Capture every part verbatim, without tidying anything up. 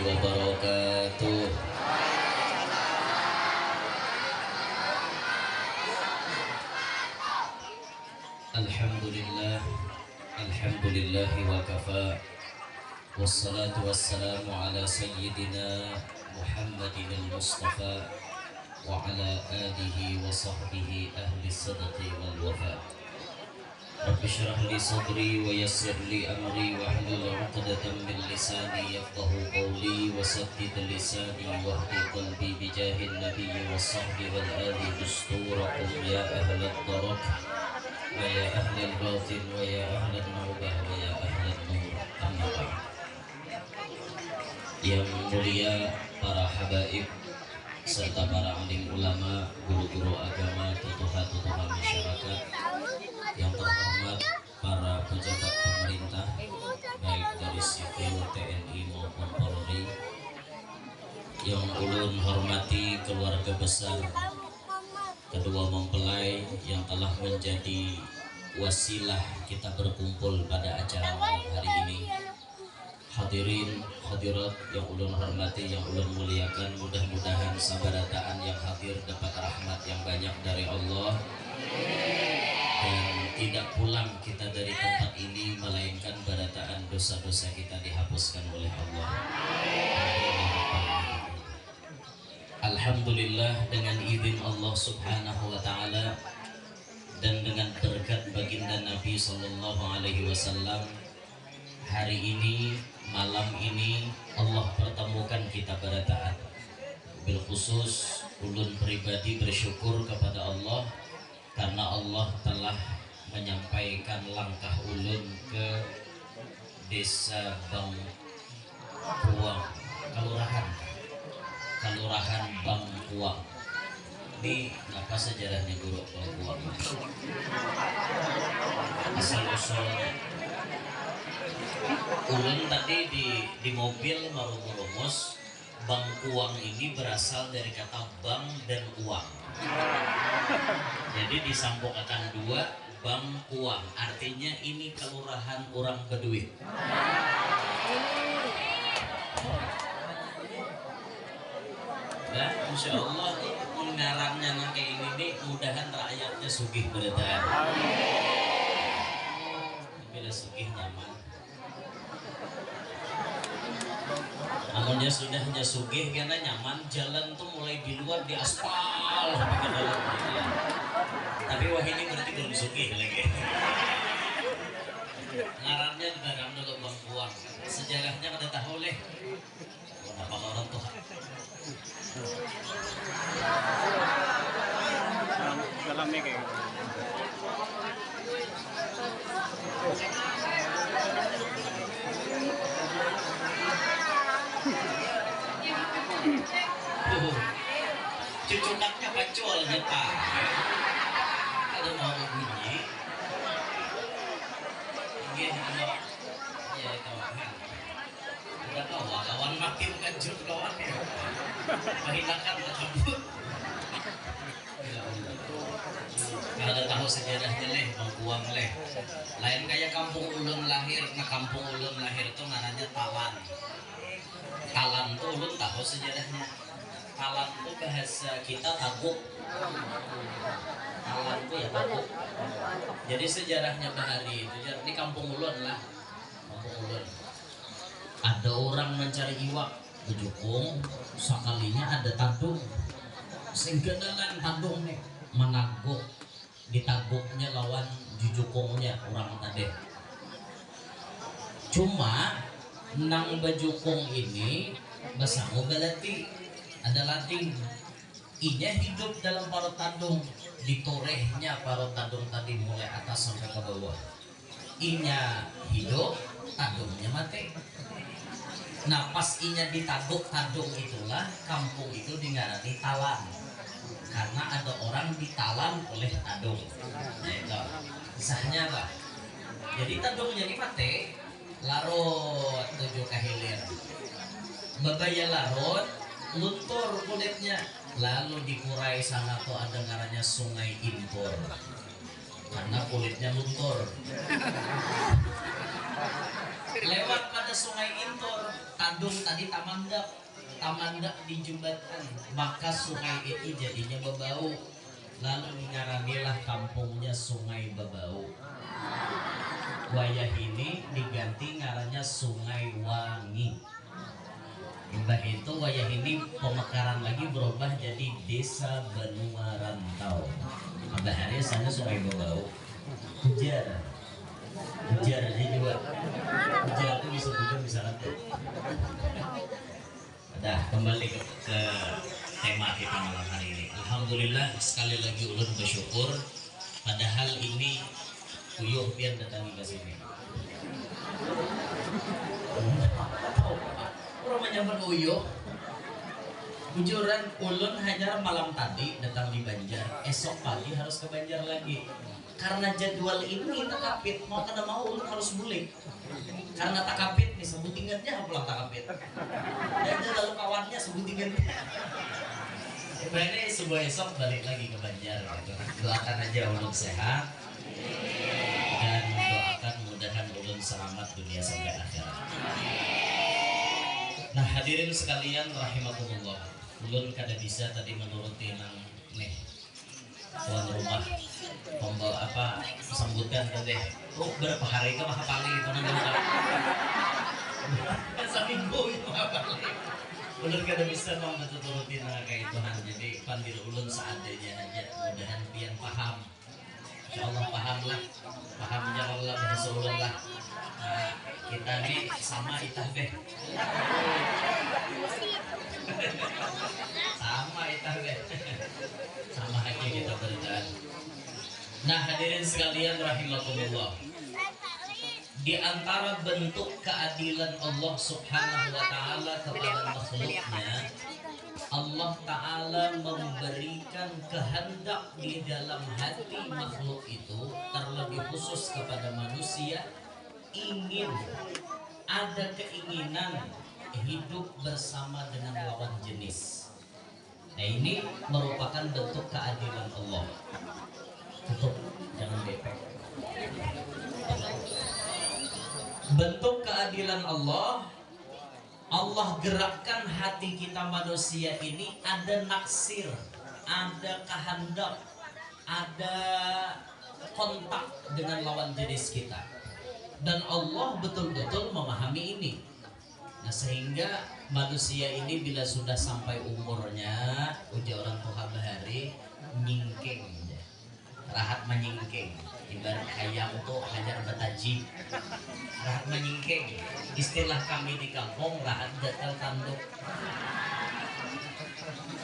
wabarakatuh. Alhamdulillah, alhamdulillahi wa kafa. Wassalatu wassalamu ala sayyidina Muhammadinil Mustafa wa ala alihi wa sahbihi ahli sidqi wal wafa. Rabbi syrah li sadri wa yassir li amri wahlul uqdatan min lisani yafqahu qawli wa saddid lisani wahdi qalbi bijahin nabiyyi wa sahbi wal ali dusturakum ya ahlad darak wa ya ahlal batin wa ya ahlal naubah wa ya ahlal nur. Amma ba'd. Yang mulia para habaib serta para alim ulama, guru-guru agama, tutuha-tutuha masyarakat, yang terhormat para pejabat pemerintah, baik dari sipil, T N I maupun Polri, yang ulun hormati keluarga besar kedua mempelai yang telah menjadi wasilah kita berkumpul pada acara malam hari ini. Hadirin hadirat yang ulun hormati, yang ulun muliakan, mudah-mudahan sabarataan yang hadir dapat rahmat yang banyak dari Allah dan tidak pulang kita dari tempat ini melainkan barataan dosa-dosa kita dihapuskan oleh Allah. Alhamdulillah, dengan izin Allah Subhanahu wa Ta'ala dan dengan berkat Baginda Nabi Sallallahu Alaihi Wasallam, hari ini, malam ini, Allah pertemukan kita barataan. Bil khusus, ulun pribadi bersyukur kepada Allah karena Allah telah menyampaikan langkah ulun ke Desa Bangkuang, Kelurahan, Kelurahan Bangkuang. Ini apa sejarahnya, Guru, Bangkuang? Asal usulnya. Ulun tadi di, di mobil marumus-rumus, Bangkuang ini berasal dari kata bank dan uang. Jadi disampukakan dua, Bangkuang. Artinya ini kelurahan orang berduit. Nah, insya Allah nih, mun ngarannya nang kayak ini nih, mudahan rakyatnya sugih berataan. Bila sugih nyaman. Amunnya sudahnya sugih kena nyaman, jalan tuh mulai di luar diaspal sampai ke dalam. Tapi wah, ini berarti belum sugih lagi. Ngarannya barang dulu bangkuang. Sejarahnya kada tahu leh. Kenapa orang tuh? Dalam nih kayak gitu. Cucukaknya pacul nyata. Ada mau bunyi. Iya, iya. Iya, kawan. Kada kawa kawan mati mengajut kawan ya. Mahinakan takabut. Kada tahu sejarahnya leh, bangkuang leh. Lain kaya kampung ulun lahir, nah kampung ulun lahir tu ngarannya Talan. Talan tu ulun tahu sejarahnya. Talan tu bahasa kita taguk. Talan tu ya taguk. Jadi sejarahnya bahari itu, ini kampung ulun lah. Kampung ulun. Ada orang mencari iwak, bejukung, sakalinya ada tadung. Sing ganalan tadung nih, managuk, ditaguknya lawan jujukungnya orang tadi. Cuma nang bejukung ini basangu balati, ada lating. Inya hidup dalam parut tadung, ditorehnya parut tadung tadi mulai atas sampai ke bawah. Inya hidup, tadungnya mati. Nah, pas inya ditaguk tadung itulah kampung itu dingarani Talan. Karena ada orang ditalan oleh tadung. Nah, itu. Kisahnya apa? Jadi tadungnya ini mati, larut tuju ka hilir. Babaya larut, luntur kulitnya. Lalu di Kurai sana tuh ada ngarannya Sungai Impur. Karena kulitnya luntur. Lewat pada Sungai Intur, tadung tadi tamandak, tamandak di jembatan, maka sungai itu jadinya bebau. Lalu dingaranilah kampungnya Sungai Bebau. Wayah ini diganti ngarannya Sungai Wangi. Imbah itu wayah ini pemekaran lagi berubah jadi Desa Banua Rantau. Imbah hari sana Sungai Bebau. Ujar. Ujar aja juga. Ujar itu bisa bujur bisa lantut. Dah, kembali ke, ke tema kita malam hari ini. Alhamdulillah, sekali lagi ulun bersyukur. Padahal ini uyuh pian datangi ke sini. Orang menyambut uyuh. Bujuran, ulun hanya malam tadi datang di Banjar. Esok pagi harus ke Banjar lagi. Karena jadwal ini takapit, mau kada mau ulun harus bulik. Karena takapit nih, sebutingannya pulang takapit. Dan ada lalu kawannya sebutingannya. Ibaratnya subuh esok balik lagi ke Banjar gitu. Doakan aja ulun sehat dan doakan mudahan ulun selamat dunia sampai akhirat. Nah, hadirin sekalian rahimakumullah, ulun kada bisa tadi menuruti nang nih tuan rumah membawa apa sambutan tuh deh. Oh, berapa hari ke mahapali itu nanti. Seminggu itu mahapali. Ulun kada bisa membantu turutin nang kayak itu han. Jadi pandir ulun seadanya aja. Mudahan pian paham. Insya Allah paham lah. Paham ya Allah bahasa ulun lah. Nah, kita ni sama itah deh. Sama itah deh. Sama aja kita beritaan. Nah, hadirin sekalian rahimakumullah. Di antara bentuk keadilan Allah Subhanahu wa taala kepada makhluknya, Allah taala memberikan kehendak di dalam hati makhluk itu, terlebih khusus kepada manusia, ingin, ada keinginan hidup bersama dengan lawan jenis. Nah, ini merupakan bentuk keadilan Allah. Tutup, jangan bepek. Bentuk keadilan Allah, Allah gerakkan hati kita manusia ini ada naksir, ada kehendak, ada kontak dengan lawan jenis kita. Dan Allah betul-betul memahami ini. Nah, sehingga manusia ini bila sudah sampai umurnya, ujar orang tuha bahari, nyingking ja. Rahat manyingking. Ibarat hayam tu hajar bataji. Rahat manyingking. Istilah kami di kampung, rahat gatal tanduk.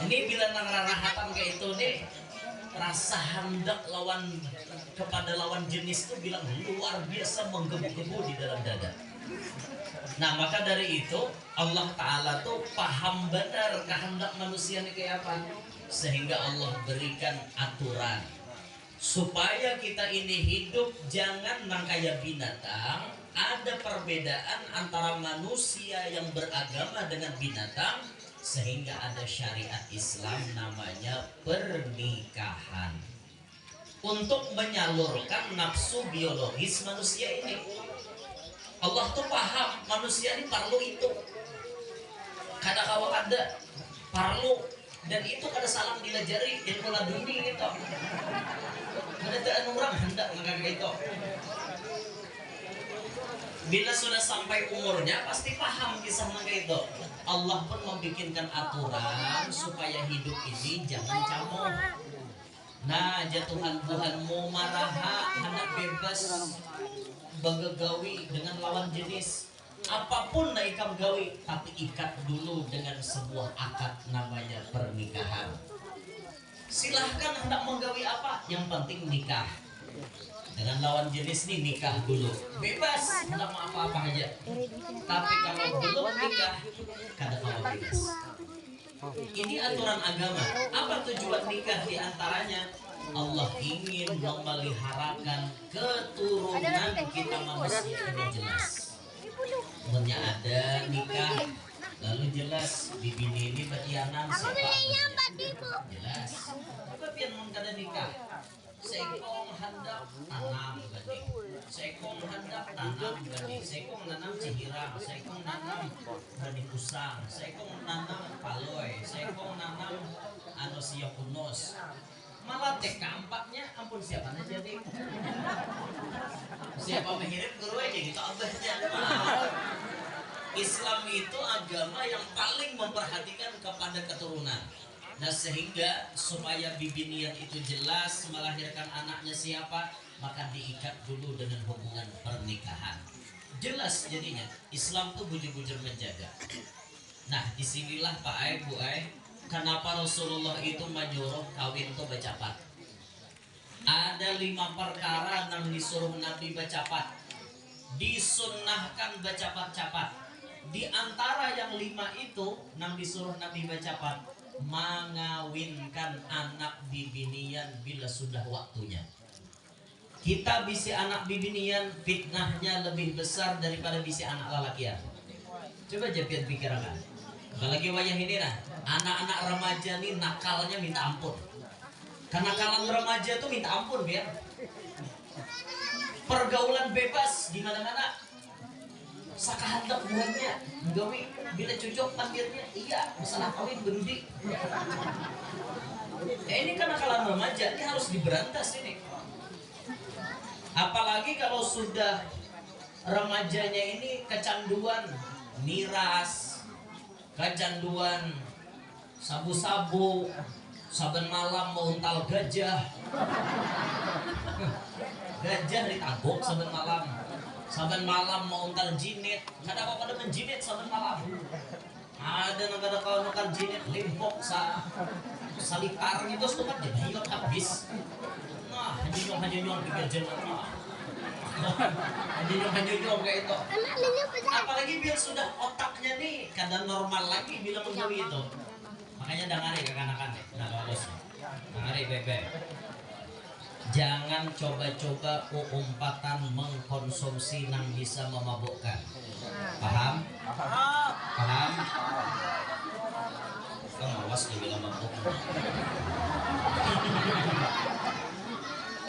Ini bila nang rarahatan kayak itu nih, rasa handak lawan kepada lawan jenis tu bilang luar biasa menggebu-gebu di dalam dada. Nah, maka dari itu Allah Ta'ala tu paham benar kehendak manusia ni kayak apa, sehingga Allah berikan aturan supaya kita ini hidup jangan nang kaya binatang. Ada perbedaan antara manusia yang beragama dengan binatang, sehingga ada syariat Islam namanya pernikahan untuk menyalurkan nafsu biologis manusia ini. Allah tuh paham manusia ini perlu itu, kada kawa kada, perlu. Dan itu kada salah dilajari ilmu laduni gitu. Kada ada orang hendak mengangkat itu. Bila sudah sampai umurnya pasti paham kisah mangka itu. Allah pun membikinkan aturan supaya hidup ini jangan camuh. Nah, jatuhan buhanmu maraha, handak bebas bagagawi dengan lawan jenis. Apapun nang ikam gawi, tapi ikat dulu dengan sebuah akad namanya pernikahan. Silahkan hendak menggawi apa, yang penting nikah. Dengan lawan jenis nih nikah dulu. Bebas, hendak mau apa-apa aja. Tapi kalau belum nikah, kada kawa bebas. Ini aturan agama. Apa tujuan nikah di antaranya? Allah ingin memeliharakan keturunan kita manusia ini jelas. Munnya ada nikah, lalu jelas bibini ini batianan siapa anaknya. Jelas. Coba pian mun kada nikah. Seikung handak tanam benih, seikung handak tanam benih, seikung nanam cihirang, seikung nanam benih usang, seikung nanam palui, seikung nanam anu siok unus. Malah teka ampatnya, ampun siapa nang jadi. Siapa mengirim guru aja gitu abahnya. Islam itu agama yang paling memperhatikan kepada keturunan. Nah, sehingga supaya bibinian itu jelas melahirkan anaknya siapa, maka diikat dulu dengan hubungan pernikahan. Jelas jadinya, Islam tuh bujur-bujur menjaga. Nah, disinilah Pak Ai, Bu Ai, kenapa Rasulullah itu menyuruh kawin tuh bacapat. Ada lima perkara nang disuruh Nabi bacapat. Disunnahkan bacapat-capat. Di antara yang lima itu nang disuruh Nabi bacapat, mangawinkan anak bibinian bila sudah waktunya. Kita bisi anak bibinian, fitnahnya lebih besar daripada bisi anak lalakian. Coba aja pian pikirakan. Apalagi wayah ini nah, anak-anak remaja nih nakalnya minta ampun. Kenakalan remaja tuh minta ampun, biar pergaulan bebas di mana-mana. Sakahandak buhannya, gawi bila cocok pandirnya, iya, masalah kawin berudi. Ya, ini kenakalan remaja, ini harus diberantas ini. Apalagi kalau sudah remajanya ini kecanduan miras, kecanduan sabu-sabu, saban malam mauntal gajah. Gajah ditabuk saban malam. Saban malam mauntal jinit. Kada apa-apa ada menjinit saban malam. Ada nang kada kawa makan jinit, limbok sa salitar gitu, setumat jadi hilang habis. Nah, hanyunyong-hanyunyong di gajah mah. Hanyunyong-hanyunyong kayak itu. Apalagi biar sudah otaknya nih kada normal lagi bila menggawi itu. Makanya dangari kakanakan nih, nah bagus nih. Dangari baik-baik. Jangan coba-coba uumpatan mengkonsumsi nang bisa memabukkan. Paham? Paham? Kan awas dibilang mabuk.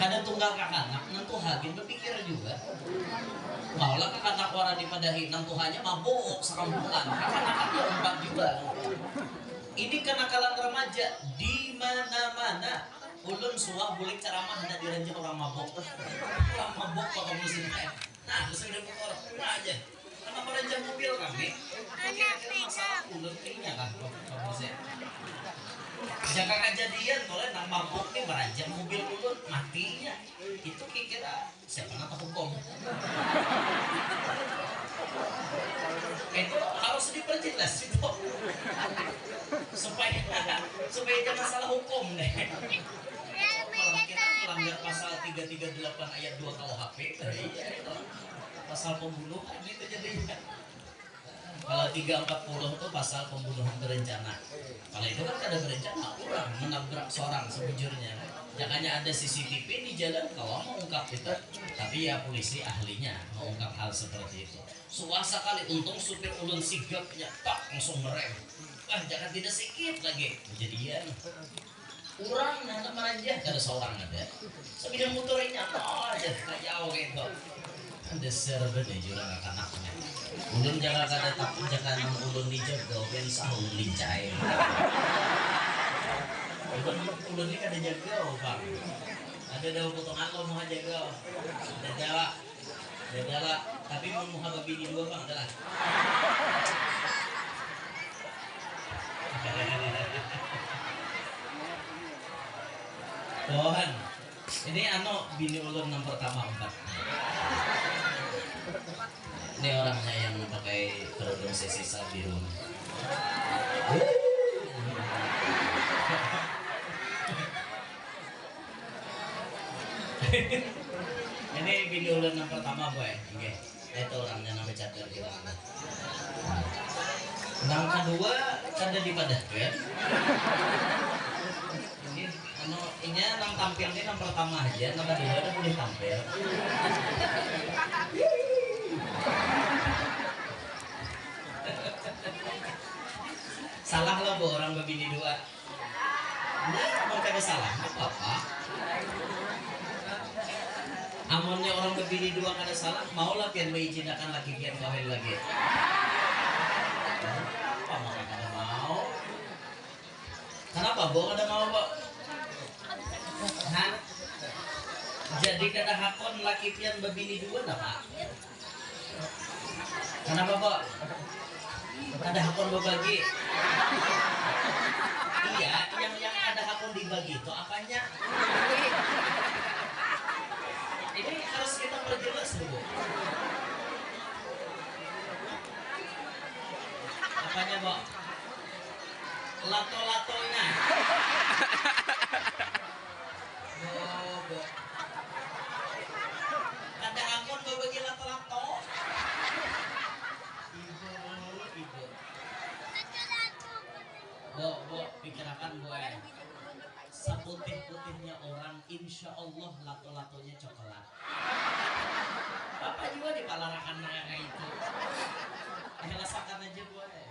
Kada tunggal kakanak, nang tuha gin bapikir juga. Maulah kakanak wara dipadahi, nang tuhanya mabuk sakampungan. Kakanak kan ya umpat juga. Ini kenakalan remaja di mana-mana. Ulun suah bulik ceramah handak diranjah urang mabuk. Urang mabuk bakal musim teh. Nah, sudah pukul urang aja. Kenapa ranjah mobil kami? Kira-kira masalah ulun kayaknya lah, Pak Bos ya. Jaka kejadian kalau nang mabuk nih meranjah mobil ulun, matinya. Itu kira-kira siapa nang tahukum? Itu harus diperjelas itu. Supaya, supaya jangan salah hukum deh. Kalau kita melanggar pasal tiga tiga delapan ayat dua K U H P, iya itu. Pasal pembunuhan itu jadinya. Kalau tiga empat puluh itu pasal pembunuhan berencana. Kalau itu kan kada berencana, urang menabrak seorang sebujurnya. Jakanya ada C C T V di jalan, kawa mengungkap itu. Tapi ya polisi ahlinya mengungkap hal seperti itu. Suah sakali, untung supir ulun sigapnya, pak, langsung merem. Wah, jaka tidak sikit lagi. Kejadian. Urang nang meranjah kada seorang ada. Sabidang motor ini apa aja, kayau kayak itu. Dasar banar jurang anak-anaknya. Ulun jaka kada takut, jaka nang ulun dijagau, pian sahur lincai. Ulun, ulun ni kada jagau, Bang. Ada daun potongan lo mau jagau. Ada jala. Ada jala. Tapi mau muha babini dua, Bang, ada lah. Tuhan. Ini anu bini ulun nang pertama empat. Ini orangnya yang pakai kerudung sisisa biru. Ini bini ulun nang pertama, boy. Oke. Itu orangnya nang bacatur di mana. Nang kedua kada dipadahkan. Ini anu, inya nang tampil ni nang pertama aja, nang kedua ada boleh tampil. Salah lah bu orang babini dua. Nah, mau kada salah, apa-apa. Amunnya orang bebini dua kada salah, maulah pian maijinakan laki pian kawin lagi? Apa maka kada mau? Kenapa bo kada mau bo? Hah? Jadi kada hakun laki pian bebini dua napa? Kenapa bo? Kada hakun bebagi. Iya, yang yang kada hakun dibagi itu apanya? Ini harus kita perjelas dulu. Apanya bo? Lato-latonya. Bo, bo. Kada hakun babagi lato-lato. Ibu, ibu. Bo, bo, pikirakan bo eh. Saputih-putihnya orang, insya Allah lato-latonya coklat. Apa jua dipalarakan nang kaya itu. Helasakan aja bo eh.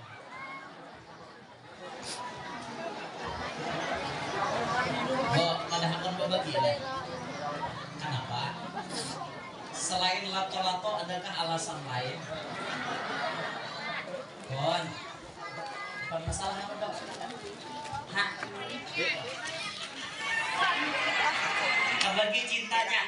Bo, kada hakun babagi leh. Kenapa? Selain lato-lato, adakah alasan lain? Kon, kon masalah apa bo? Hah? Kabagi cintanya.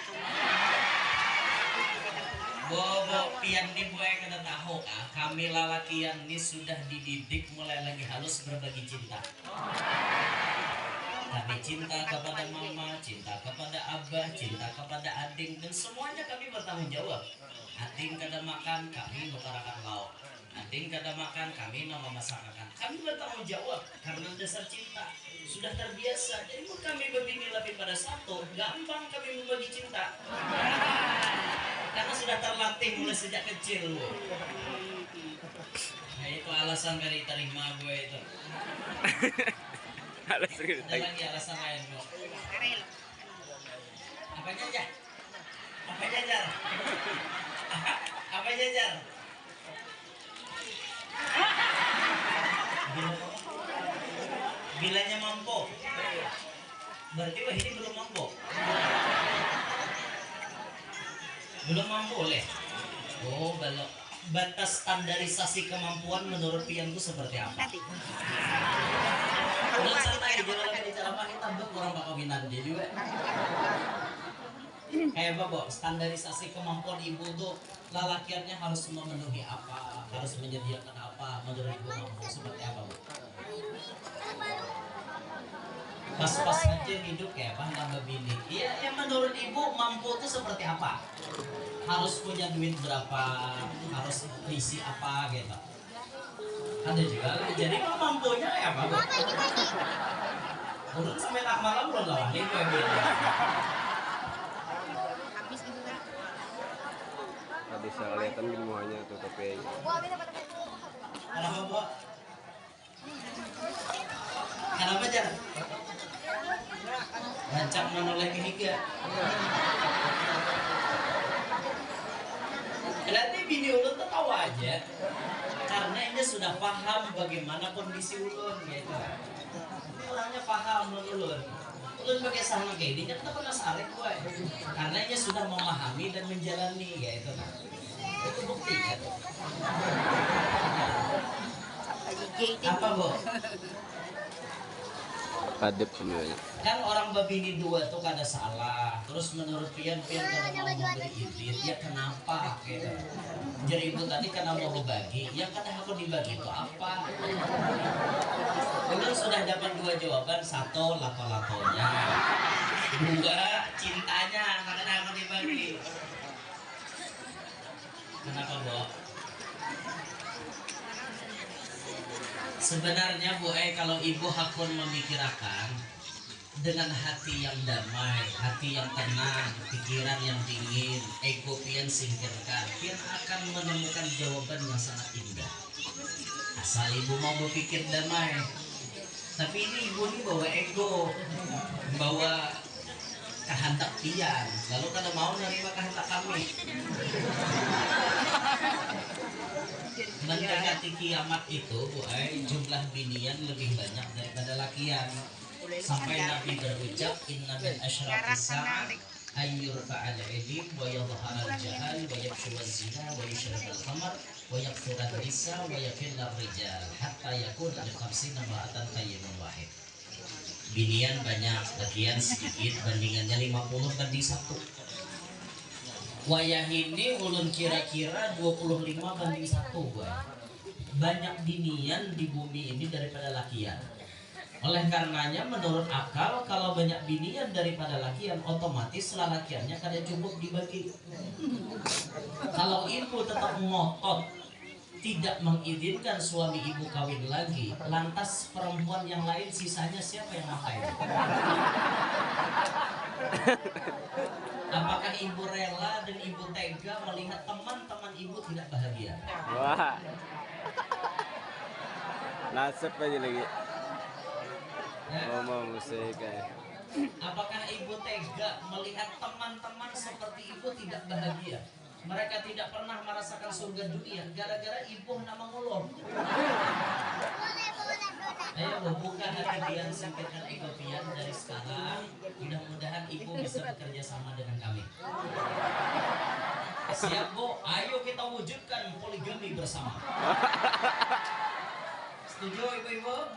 Bo, bo, pian ni bo eh kada tahu kah? Kami lalakian ni sudah dididik mulai lagi halus berbagi cinta. Kami cinta kepada mama, cinta kepada abah, cinta kepada ading, dan semuanya kami bertanggung jawab. Ading kada makan, kami nukarakan lauk. Ading kada makan, kami nang mamasakakan. Kami bertanggung jawab karena dasar cinta. Sudah terbiasa. Jadi mun kami bebini lebih pada satu, gampang kami membagi cinta. Karena sudah terlatih mulai sejak kecil. Nah, itu alasan kada diterima gue itu. Alasan kada diterima. Ada lagi alasan lain, Bu? Apa aja? Apa aja, Jar? Apa aja, Jar? Bilanya mampu. Berarti wahini belum mampu. Belum mampu leh. Oh, balok. Batas standarisasi kemampuan menurut pian tu seperti apa? Ulun santai jua lagi di ceramah, kita bek orang pakawinan dia juga. Kayak apa, Bo? Standarisasi kemampuan ibu tu lalakiannya harus memenuhi apa, harus menyediakan apa, menurut ibu mampu seperti apa, Bu? Pas-pas aja hidup kayak apa nambah bini. Iya, yang menurut ibu mampu itu seperti apa? Harus punya duit berapa? Harus isi apa gitu? Ada juga lah. Jadi kalau mampunya kayak apa, Bu? Ulun sampai tak malam belum lawan itu ya, Bu. Habis gitu kan. Ada salah kelihatan gini muanya tuh tapi. Kenapa, Bu? Kenapa, Jar? Rancak manoleh ke higa. Berarti bini ulun tuh tahu aja. Karena ini sudah paham bagaimana kondisi ulun gitu. Ini orangnya paham mun ulun. Ulun pakai sama kayak ini, kenapa penasaran gue? Karena ini sudah memahami dan menjalani gitu. Itu buktinya tuh. Apa, Bu? Adep sebenarnya. Kan orang babini dua tuh kada salah. Terus menurut pian, pian kada mau memberi izin. Ya kenapa? Gitu. Jadi ibu tadi karena mau berbagi, ya kada aku dibagi itu apa? Ulun sudah dapat dua jawaban, satu lato-latonya, dua cintanya, nah kada aku dibagi. Kenapa, Bo? Sebenarnya, Bu, eh, kalau ibu hakun memikirakan dengan hati yang damai, hati yang tenang, pikiran yang dingin, ego pian singkirkan, pian akan menemukan jawaban yang sangat indah. Asal ibu mau berpikir damai. Tapi ini ibu ini bawa ego, bawa kehendak pian, lalu kada mau nerima kehendak kami. Mendekati kiamat itu, Bu ai, jumlah binian lebih banyak daripada lakian. Sampai Nabi berucap, inna min asyrati sa'ah Ayyur fa'al ilim wa yadhharal jahal wa yakshufaz zina wa yusyrabil khamar wa yaksuran nisa wa yakillar rijal hatta yakuna li khamsina mra'atan qayyimun wahid. Binian banyak, lakian sedikit, bandingannya lima puluh banding satu. Wayah ini ulun kira-kira dua puluh lima banding satu, boy. Banyak binian di bumi ini daripada lakian. Oleh karenanya, menurut akal, kalau banyak binian daripada lakian, otomatis lalakiannya kada cukup dibagi. Kalau ibu tetap ngotot tidak mengizinkan suami ibu kawin lagi, lantas perempuan yang lain sisanya siapa yang makai? Apakah ibu rela dan ibu tega melihat teman-teman ibu tidak bahagia? Wah. Nasib aja lagi. Ya. Ngomong musik eh. Apakah ibu tega melihat teman-teman seperti ibu tidak bahagia? Mereka tidak pernah merasakan surga dunia gara-gara ibu nama ngulur. Ayo lo buka hati pian, singkirkan ego pian dari sekarang. Mudah-mudahan ibu bisa bekerja sama dengan kami. Siap, Bu? Ayo kita wujudkan poligami bersama. Setuju, ibu-ibu?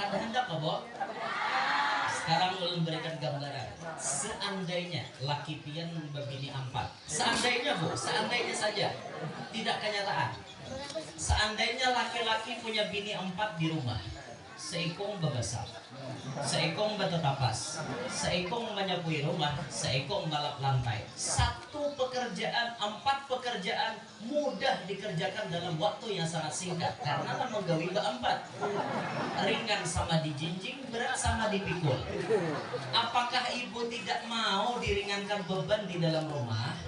Kada handak kah, Bu? Sekarang ulun berikan gambaran. Seandainya laki pian babini ampat. Seandainya, Bu, seandainya saja. Tidak kenyataan. Seandainya laki-laki punya bini empat di rumah, seikung babasar, seikung batatapas, seikung manyapui rumah, seikung malap lantai. Satu pekerjaan, empat pekerjaan mudah dikerjakan dalam waktu yang sangat singkat karena kan menggawi baempat. Ringan sama dijinjing, berat sama dipikul. Apakah ibu tidak mau diringankan beban di dalam rumah?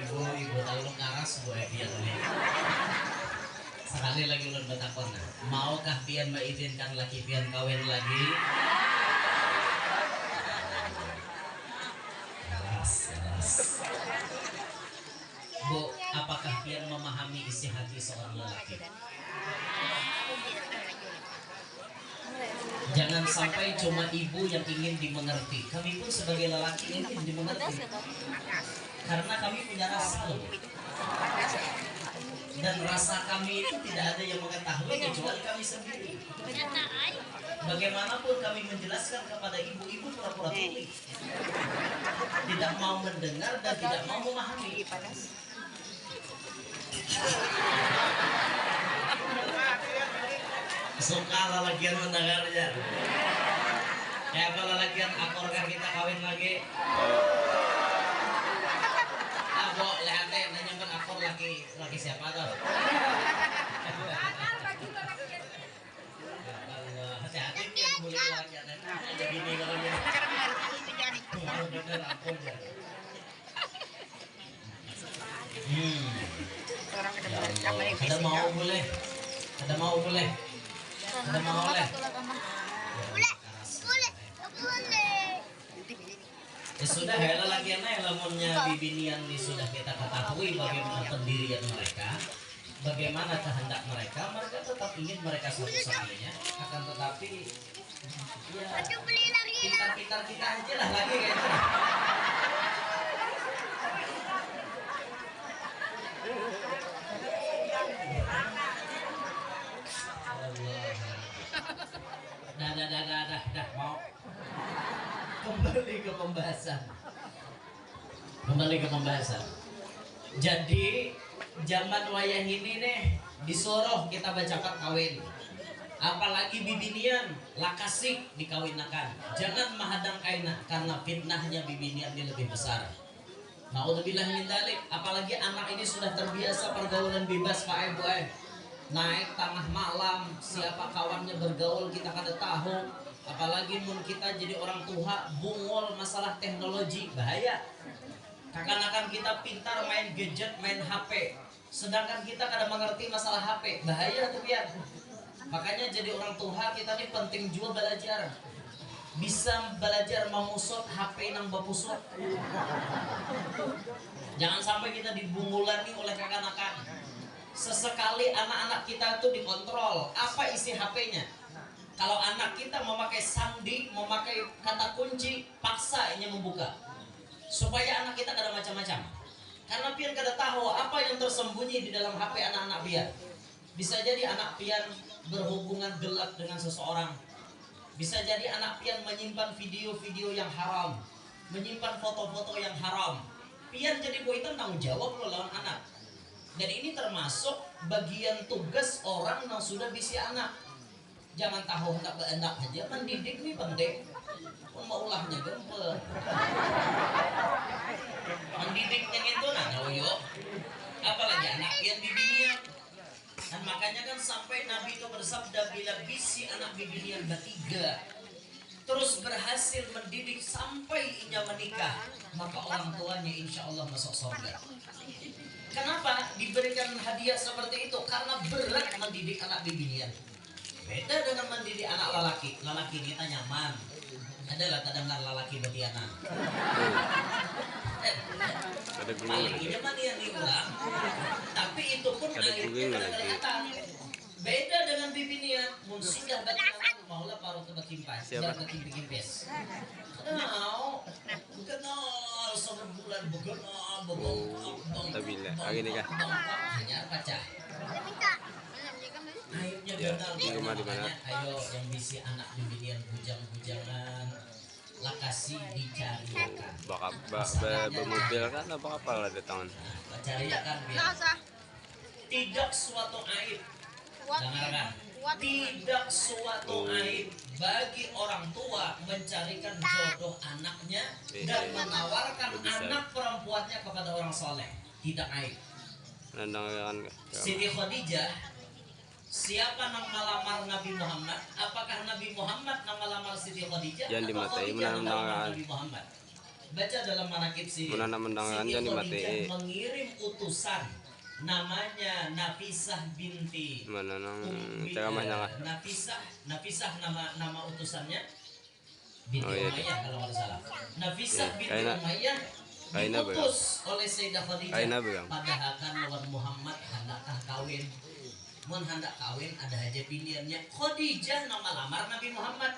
Ibu, ibu tahu karas bu eh dia tadi. Sekali lagi ulun batakun nah, maukah pian maizinkan laki pian kawin lagi? Keras, keras. Bu, apakah pian memahami isi hati seorang lelaki? Jangan sampai cuma ibu yang ingin dimengerti. Kami pun sebagai lelaki ingin dimengerti. Karena kami punya rasa loh. Dan rasa kami itu tidak ada yang mengetahui kecuali kami sendiri. Bagaimanapun kami menjelaskan kepada ibu, ibu pura-pura tuli. Tidak mau mendengar dan tidak mau memahami. Suka lalakian mendengar aja. Kayak apa lalakian akur kah kita kawin lagi? Abo lihat eh nanya kan akur laki laki siapa tuh? Hati-hati dia mulai lalakian eh. Ada bini kalau dia. Bener akur ya. Hmm. Ya Allah. Kada mau boleh. Kada mau boleh. Kada mau leh. Ya sudah ya lalakian eh lamunnya bibinian ni sudah kita ketahui bagaimana pendirian mereka, bagaimana kehendak mereka, mereka tetap ingin mereka satu-satunya, akan tetapi ya pintar-pintar kita aja lah lagi kayak itu. Allah. Dah, dah, dah, dah, dah, dah, mau. Kembali ke pembahasan. Kembali ke pembahasan. Jadi zaman wayah ini nih disuruh kita bacapat kawin. Apalagi bibinian lakasik dikawinakan. Jangan mahadang kaina karena fitnahnya bibinian ini lebih besar. Naudzubillah min dzalik, apalagi anak ini sudah terbiasa pergaulan bebas Pak Ibu eh. Naik tangah malam, siapa kawannya bergaul kita kada tahu. Apalagi mun kita jadi orang tuha bungul masalah teknologi, bahaya. Kakanakan kita pintar main gadget, main H P. Sedangkan kita kada mengerti masalah H P, bahaya tuh pian. Makanya jadi orang tuha kita nih penting juga belajar. Bisa belajar mamusut H P nang bapusut. Jangan sampai kita dibungulani oleh kakanakan. Sesekali anak-anak kita tuh dikontrol, apa isi H P-nya. Kalau anak kita memakai sandi, memakai kata kunci, paksa inya membuka. Supaya anak kita kada macam-macam. Karena pian kada tahu apa yang tersembunyi di dalam H P anak-anak pian. Bisa jadi anak pian berhubungan gelap dengan seseorang. Bisa jadi anak pian menyimpan video-video yang haram, menyimpan foto-foto yang haram. Pian jadi buitan tanggung jawab lo lawan anak. Dan ini termasuk bagian tugas orang yang sudah bisi anak. Jangan tahu hendak baanak saja, mendidik ini penting. Pun maulahnya gampang. Mendidik yang itu nah, nah, uyo. Apalagi anak pian bibinian. Dan makanya kan sampai Nabi itu bersabda, bila bisi anak bibinian batiga, terus berhasil mendidik sampai inya menikah, maka orang tuanya insya Allah masuk surga. Kenapa diberikan hadiah seperti itu? Karena berat mendidik anak bibinian. Beda dengan mendidik anak lalaki. Lalaki ini tah nyaman. Adalah terdengar lalaki batianan. Eh, Ada guru paling lagi. Nyaman ya nih orang. Tapi itu pun Ada guru aibnya kada lagi. kelihatan. Beda dengan bibinian, mun sudah batianan, maulah parut bakimpas, Siapa? Jangan bakimpis-kimpis. Kada mau. Kenal sebulan begenal, bebengkak, bengkak, Alhamdulillah. bengkak, Hari ini kah? bengkak, hanya pacah. Aibnya Ya, gagal di dia, rumah di mana? Makanya, ayo yang bisi anak bibinian bujang-bujangan, lakasi dicariakan. Bakal ba, ba, bermobil kan apa kapal ada tangan. Nah, cariakan biar Nggak usah. Tidak suatu aib. Kuat. Dengarkan. Kuat. Tidak suatu Hmm. aib bagi orang tua mencarikan jodoh anaknya Iya. Dan menawarkan Itu bisa. Anak perempuannya kepada orang soleh. Tidak aib. Nandang kan. Siti Khadijah, siapa nang malamar Nabi Muhammad? Apakah Nabi Muhammad nang malamar Siti Khadijah? Jangan Atau dimatai, Khadijah menanam nang malamar tangan. Nabi Muhammad? Baca dalam manakib sini. Menanam mendangan, Siti jangan Khadijah dimatai. Mengirim utusan namanya Nafisah binti Mana nang Ummi- ceramahnya eh, lah. Nafisah, Nafisah nama nama utusannya binti Oh, iya. Umayyah kalau nggak salah. Nafisah Iya, binti kaina- Umayyah kaina, Bang. Diutus oleh Sayyidah Khadijah. Kaina, Bang. Padahakan lawan Muhammad handakkah kawin. Mun handak kawin ada haja pilihannya. Khadijah nang malamar Nabi Muhammad.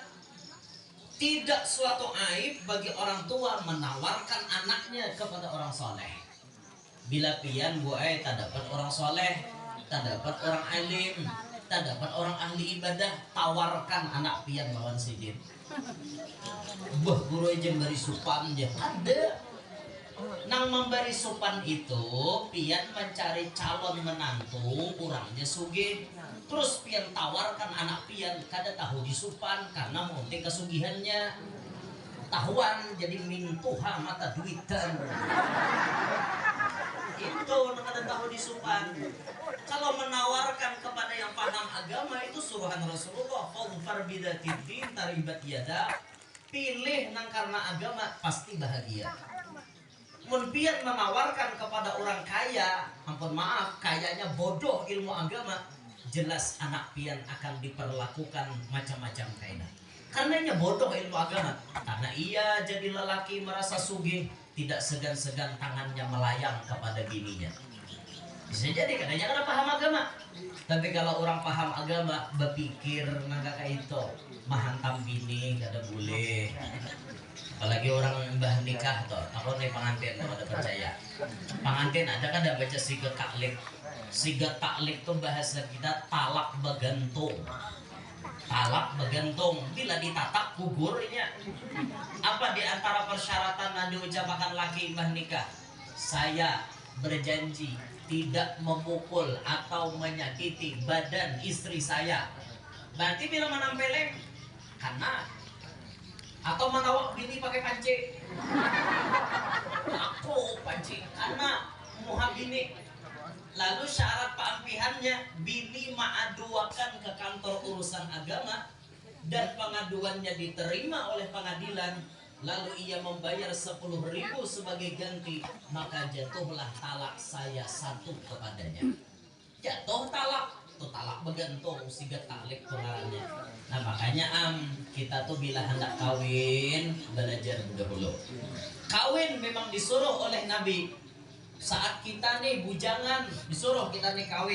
Tidak suatu aib bagi orang tua menawarkan anaknya kepada orang soleh. Bila pian bu ai tadapat orang soleh, tadapat orang alim, tadapat orang ahli ibadah, tawarkan anak pian lawan sidin. Beuh guru ai jar bari supan jar. Kada. Nang mambari supan itu pian mancari calon menantu urangnya sugih. Terus pian tawarkan anak pian kada tahu disupan karena maunting kasugihannya. Tahuan jadi mintuha mata duitan. Itu nang kada tahu disupan. Kalau menawarkan kepada yang paham agama itu suruhan Rasulullah, fadhfar bidzatiddin taribat yadak. Pilih nang karena agama pasti bahagia. Mun pian menawarkan kepada orang kaya, ampun maaf, kayanya bodoh ilmu agama, jelas anak pian akan diperlakukan macam-macam kaidah. Karena inya bodoh ilmu agama, karena ia jadi lelaki merasa sugih, tidak segan-segan tangannya melayang kepada bininya. Bisa jadi kadanya kada paham agama. Tapi kalau orang paham agama, berpikir nang kaya itu, mahantam bini kada boleh. Apalagi orang bah nikah tuh, aku nih pengantin tuh kada percaya. Pengantin ada kada baca sigat taklik? Sigat taklik tuh bahasa kita talak bagantung. Talak bagantung, bila ditatak gugur inya. Apa di antara persyaratan nang diucapakan laki imbah nikah? Saya berjanji tidak memukul atau menyakiti badan istri saya. Berarti bila manampeleng, kana. Atau manawak bini pakai panci. Aku panci, kana muha bini. Lalu syarat paampihannya, bini maaduakan ke kantor urusan agama dan pengaduannya diterima oleh pengadilan, lalu ia membayar sepuluh ribu sebagai ganti, maka jatuhlah talak saya satu kepadanya. Jatuh talak, tu talak begantung, sigat talik tu ngarannya. Nah, makanya am, kita tu bila handak kawin, balajar dahulu. Kawin memang disuruh oleh Nabi. Saat kita nih bujangan, disuruh kita nih kawin.